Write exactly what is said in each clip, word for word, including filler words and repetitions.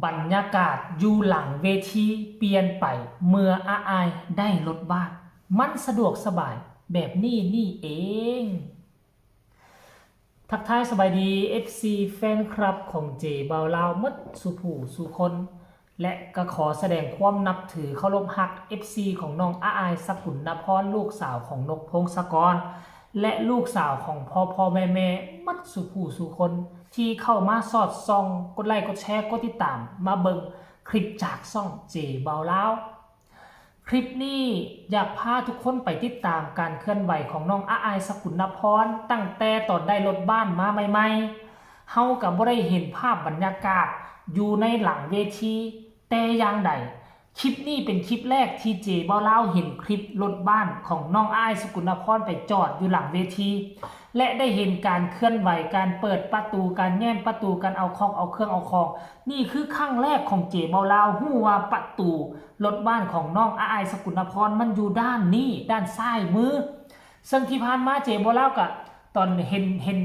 บรรยากาศอยู่หลังเวทีเปลี่ยนไปเมื่ออาอายได้รถบ้าน มันสะดวกสบายแบบนี้นี่เอง ทักทายสบายดี เอฟซี แฟนคลับของเจบ่าวลาวหมดสู่ผู้สู่คน และก็ขอแสดงความนับถือเคารพฮัก เอฟซี ของน้องอาอาย สกุลนพร ลูกสาวของนกพงศกร และลูกสาวของพ่อพ่อแม่แม่หมดสู่ผู้สู่คน ที่เข้ามาสอดส่อง กดไลค์ กดแชร์ กดติดตาม มาเบิ่งคลิปจากช่องเจบ่าวลาว คลิปนี้อยากพาทุกคนไปติดตามการเคลื่อนไหวของน้องอาอาย สกุลนพร ตั้งแต่ตอนได้รถบ้านมาใหม่ๆ เฮาก็บ่ได้เห็นภาพบรรยากาศอยู่ในหลังเวทีแต่อย่างใด คลิปนี้เป็นคลิปแรกที่เจบ่าวลาวเห็นคลิปรถบ้านของน้องอาอาย สกุลนพร ไปจอดอยู่หลังเวที และได้เห็นการเคลื่อนไหว การเปิดประตู การแง้มประตู การเอาของเอาเครื่องเอาของ นี่คือครั้งแรกของเจบ่าวลาวฮู้ว่าประตูรถบ้านของน้องอาอาย สกุลนพร มันอยู่ด้านนี้ ด้านซ้ายมือ ซึ่งที่ผ่านมาเจบ่าวลาวก็ตอนเห็นเห็น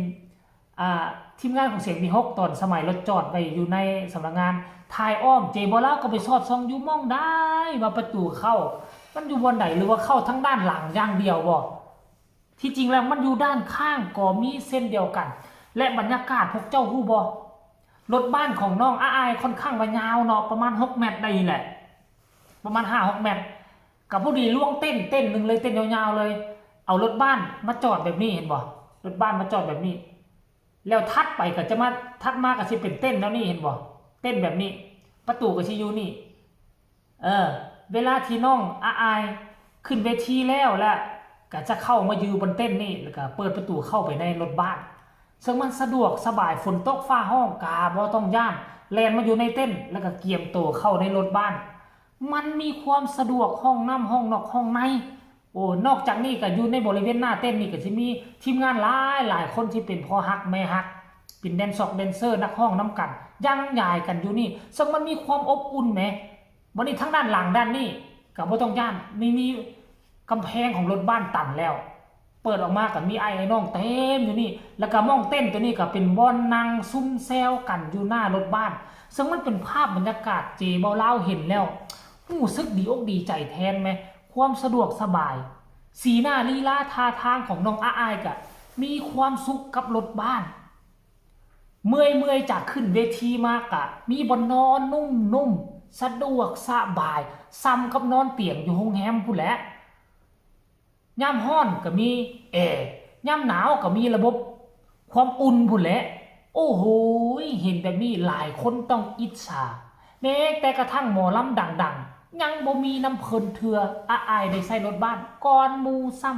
อ่าทีมงานของเสียงมีหกตอนสมัยรถจอดไว้อยู่ในสำนักงาน ถ่ายอ้อม เจบ่าวลาวก็ไปสอดส่องอยู่หม่องใดว่าประตูเข้า มันอยู่บ่อนใด หรือว่าเข้าทางด้านหลังอย่างเดียวบ่ ที่จริงแล้วมันอยู่ด้านข้างก็มีเช่นเดียวกัน และบรรยากาศพวกเจ้าฮู้บ่ รถบ้านของน้องอาอายค่อนข้างว่ายาวเนาะ ประมาณหกเมตรได้นี่แหละ ประมาณห้าหกเมตร ก็พอดีล่วงเต็นท์เต็นท์หนึ่งเลย เต็นท์ยาวๆเลย เอารถบ้านมาจอดแบบนี้เห็นบ่ รถบ้านมาจอดแบบนี้ แล้วถัดไปก็จะมา ถัดมาก็สิเป็นเต็นท์แนวนี้เห็นบ่ เต็นท์แบบนี้ ประตูก็สิอยู่นี่ เออ เวลาที่น้องอาอายขึ้นเวทีแล้ว และก็จะเข้ามาอยู่บนเต็นท์นี่ แล้วก็เปิดประตูเข้าไปในรถบ้าน ซึ่งมันสะดวกสบาย ฝนตกฟ้าฮ้องกาบ่ต้องย้าน แล่นมาอยู่ในเต็นท์ แล้วก็เกียมตัวเข้าในรถบ้าน มันมีความสะดวก ห้องน้ำ ห้องนอก ห้องใน โอ้ นอกจากนี้ก็อยู่ในบริเวณหน้าเต็นท์นี่ก็สิมีทีมงานหลายหลายคนที่เป็นพ่อฮักแม่ฮัก เป็นแดนซอกแดนเซอร์ นักฮ้องนำกัน ยังยายกันอยู่นี่ ซึ่งมันมีความอบอุ่นแหม บัดนี้ทางด้านหลังด้านนี้ก็บ่ต้องย้าน มี มีกำแพงของรถบ้านตันแล้ว เปิดออกมาก็มีอ้ายน้องเต็มอยู่นี่ แล้วก็หม่องเต็นท์ตัวนี้ก็เป็นบ่อนนั่งซุ่มแซวกันอยู่หน้ารถบ้าน ซึ่งมันเป็นภาพบรรยากาศเจบ่าวลาวเห็นแล้ว รู้สึกดีอกดีใจแทนแหม ความสะดวกสบาย สีหน้าลีลาท่าทางของน้องอาอายก็มีความสุขกับรถบ้าน เมื่อยๆจากขึ้นเวทีมาก็มีบ่อนนอนนุ่มๆ สะดวกสบาย ส่ำกับนอนเตียงอยู่โรงแรมพู้นแหละ ยามฮ้อนก็มีแอร์ ยามหนาวก็มีระบบความอุ่นพู้นแหละ โอ้โห เห็นแบบนี้หลายคนต้องอิจฉา แม้แต่กระทั่งหมอลำดังๆ ยังบ่มีนำเพิ่นเทื่อ อาอายได้ใช้รถบ้านก่อนหมู่ซ้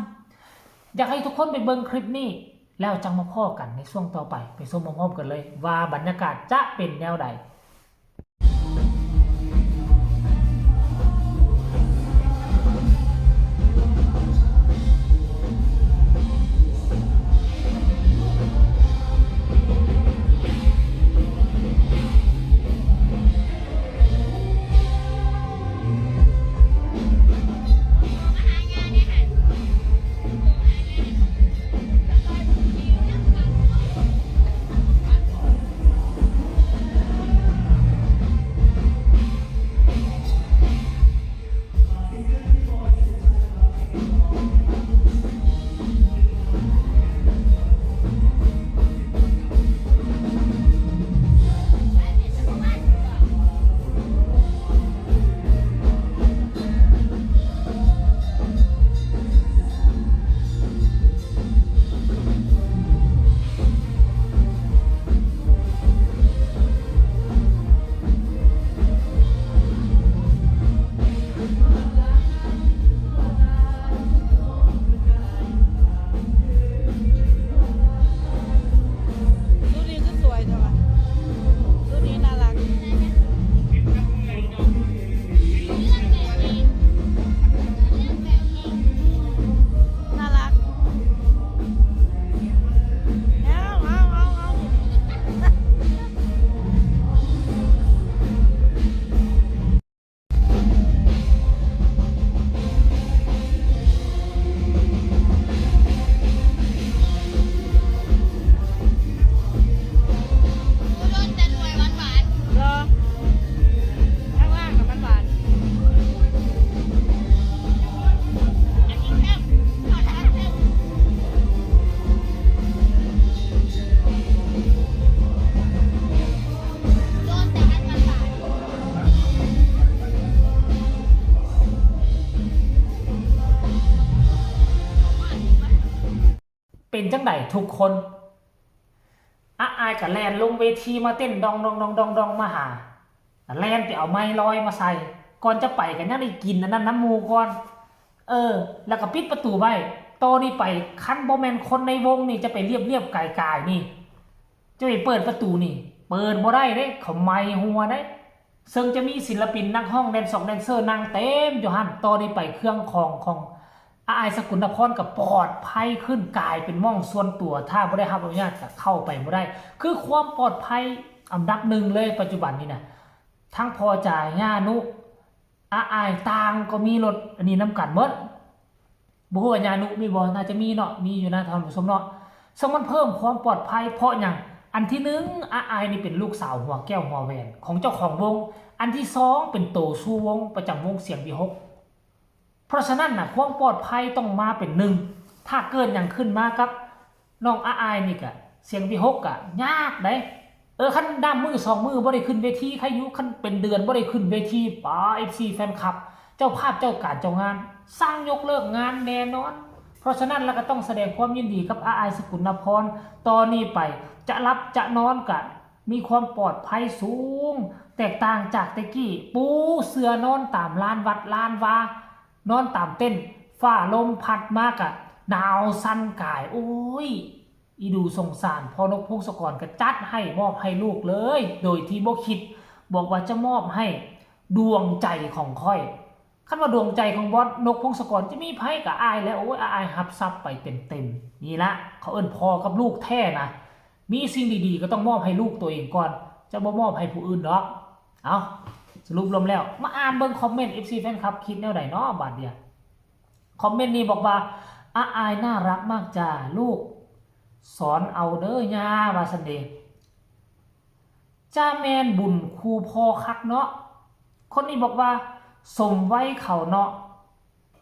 ำ อยากให้ทุกคนไปเบิ่งคลิปนี้ แล้วจั่งมาพ้อกันในช่วงต่อไป ไปชมพร้อมๆกันเลย ว่าบรรยากาศจะเป็นแนวใด ได้ทุกคน อ้าอายก็แล่นลงเวทีมาเต้นดองดองดองดองดองมาหา แล่นไปเอาไม้ลอยมาใส่ ก่อนจะไปก็ยังได้กินอันนั้นน้ำหมู่ก่อน เออ แล้วก็ปิดประตูไว้ ต่อนี้ไปคันบ่แม่นคนในวงนี่จะไปเลียบๆไกลๆนี่ จะไปเปิดประตูนี่ เปิดบ่ได้เด้ เขาไม้หัวเด้ ซึ่งจะมีศิลปินนักฮ้องแดนซอกแดนเซอร์นั่งเต็มอยู่หั่น ต่อนี้ไปเครื่องของของอ้าอายสกุลนพรก็ปลอดภัยขึ้น กลายเป็นหม่องส่วนตัว ถ้าบ่ได้รับอนุญาตก็เข้าไปบ่ได้ คือความปลอดภัยอันดับหนึ่งเลยปัจจุบันนี้นะ ทั้งพ่อจ๋า ย่านุ อ้าอายต่างก็มีรถอันนี้นำกันเบิด บ่ฮู้ว่าย่านุมีบ่ น่าจะมีเนาะ มีอยู่นะท่านผู้ชมเนาะ ซึ่งมันเพิ่มความปลอดภัยเพราะหยัง อันที่หนึ่ง อ้าอายนี่เป็นลูกสาวหัวแก้วหัวแหวนของเจ้าของวง อันที่สอง เป็นโตชูวงประจำวงเสียงวิหก เพราะฉะนั้นน่ะ ความปลอดภัยต้องมาเป็นหนึ่ง ถ้าเกิดหยังขึ้นมากับน้องอ้าอายนี่ก็ เสียงวิหกก็ยากเด้ เออ คันดำมือสองมือบ่ได้ขึ้นเวทีใครอยู่ คันเป็นเดือนบ่ได้ขึ้นเวที ป๋า เอฟซี แฟนคลับ เจ้าภาพเจ้าการเจ้างาน สั่งยกเลิกงานแน่นอน เพราะฉะนั้นแล้วก็ต้องแสดงความยินดีกับอ้าอายสกุลนพร ต่อนี้ไปจะหลับจะนอนก็มีความปลอดภัยสูง แตกต่างจากแต่กี้ ปูเสื่อนอนตามลานวัดลานวา นอนตามเต็นท์ ฟ้าลมพัดมากะหนาวสั่นกาย โอ้ย อีดูสงสารพ่อนกพงศกรก็จัดให้มอบให้ลูกเลย โดยที่บ่คิด บอกว่าจะมอบให้ดวงใจของข้อย คันว่าดวงใจของบอสนกพงศกรจะมีไผก็อ้ายแหละ โอ้ย อ้ายรับทรัพย์ไปเต็มๆ นี่ละ เขาเอิ้นพ่อกับลูกแท้นะ มีสิ่งดีๆ ก็ต้องมอบให้ลูกตัวเองก่อน จะบ่มอบให้ผู้อื่นดอก เอา สรุปรวมแล้ว มาอ่านเบิ่งคอมเมนต์ เอฟซี แฟนคลับ คิดแนวใดเนาะ บาดเดียว คอมเมนต์นี้บอกว่า อ้าอายน่ารักมากจ้าลูก สอนเอาเด้อย่า ว่าซั่นเด้ จ้าแม่นบุญคู่พ่อคักเนาะ คนนี้บอกว่า สมวัยเขาเนาะ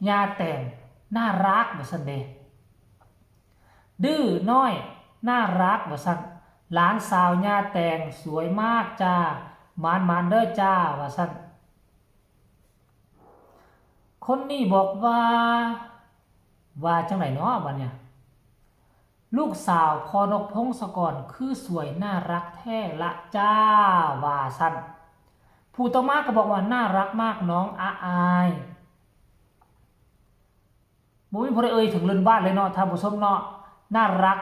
ย่าแตงน่ารัก ว่าซั่นเด้ ดื้อน้อยน่ารัก ว่าซั่น หลานสาวย่าแตงสวยมากจ้า หมานๆเด้อจ้า ว่าซั่น คนนี้บอกว่า ว่าจังได๋เนาะบัดเนี่ย ลูกสาวพ่อนกพงศกรคือสวยน่ารักแท้ละจ้า ว่าซั่น ผู้ต่อมาก็บอกว่า น่ารักมากน้องอ้าอาย บ่มีผู้ใดเอ่ยถึงเรื่องบ้านเลยเนาะท่านผู้ชมเนาะ น่ารัก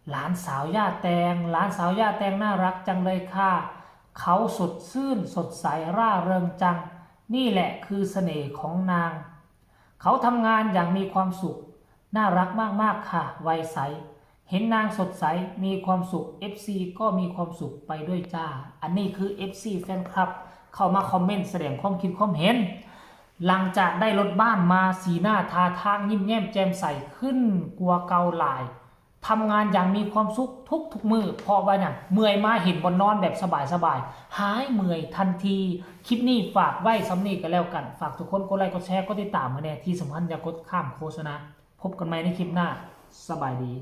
หลานสาวย่าแตง หลานสาวย่าแตงน่ารักจังเลยค่ะ เขาสดชื่นสดใสร่าเริงจัง นี่แหละคือเสน่ห์ของนาง เขาทำงานอย่างมีความสุข น่ารักมากๆค่ะ วัยใส เห็นนางสดใส มีความสุข เอฟซี ก็มีความสุขไปด้วยจ้า อันนี้คือ เอฟซี แฟนคลับ เข้ามาคอมเมนต์แสดงความคิดความเห็น หลังจากได้รถบ้านมา สีหน้าท่าทางยิ้มแย้มแจ่มใสขึ้นกว่าเก่าหลาย ทำงานอย่างมีความสุขทุกๆมื้อ เพราะว่าหยัง เมื่อยมาเห็นบ่นอนแบบสบายๆ หายเมื่อยทันที คลิปนี้ฝากไว้ส่ำนี้ก็แล้วกัน ฝากทุกคนกดไลค์กดแชร์กดติดตามให้แน่ ที่สำคัญอย่ากดข้ามโฆษณา พบกันใหม่ในคลิปหน้า สบายดี